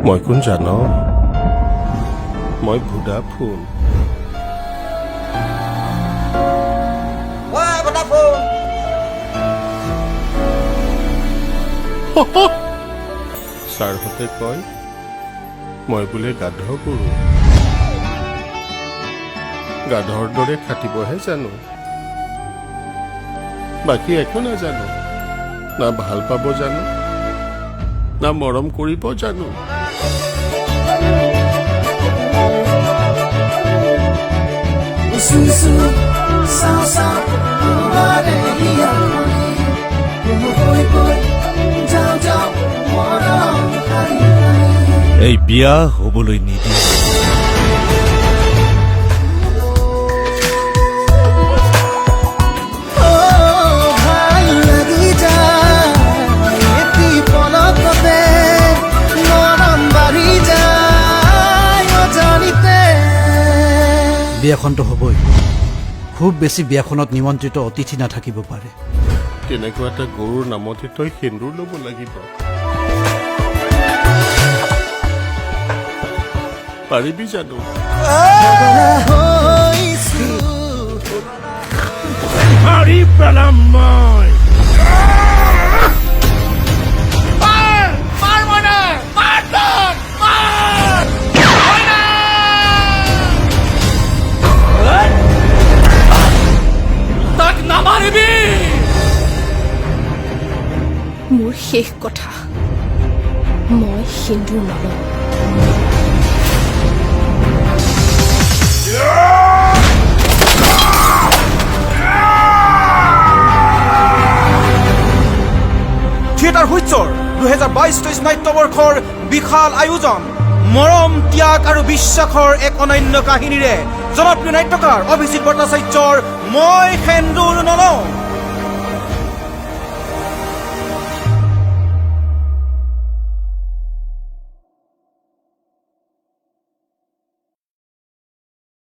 মই কোন জান? মই ভোডাফোন। ভোডাফোন। ছাৰহঁতে কয় মই বোলে গাধ গৰু, গাধৰ দৰে খাটিবহে জানো, বাকী একো নাজানো। না ভাল পাব জানো, না মৰম কৰিব জানো। এই বিয়া হ'বলৈ নিদিয়ে। ভাল লাগি যায় এটি পলকতে, মৰম বাঢ়ি যায় অজানিতে। বিয়াখনতো হ'বই, খুব বেছি বিয়াখনত নিমন্ত্ৰিত অতিথি নাথাকিব পাৰে। তেনেকুৱা এটা গৰুৰ নামতে তই সেন্দুৰ ল'ব লাগিব। পাৰিবি জানো? হৈছো। মাৰি পেলাম মই। মোৰ শেষ কথা, মই সেন্দুৰ নলওঁ। থিয়েটাৰ হুইচৰ 2022-23 নাট্যবৰ্ষৰ বিশাল আয়োজন, মৰম, ত্যাগ আৰু বিশ্বাসৰ এক অনন্য কাহিনীৰে জনপ্ৰিয় নাট্যকাৰ অভিজিত ভট্টাচাৰ্যৰ মই সেন্দুৰ নলওঁ।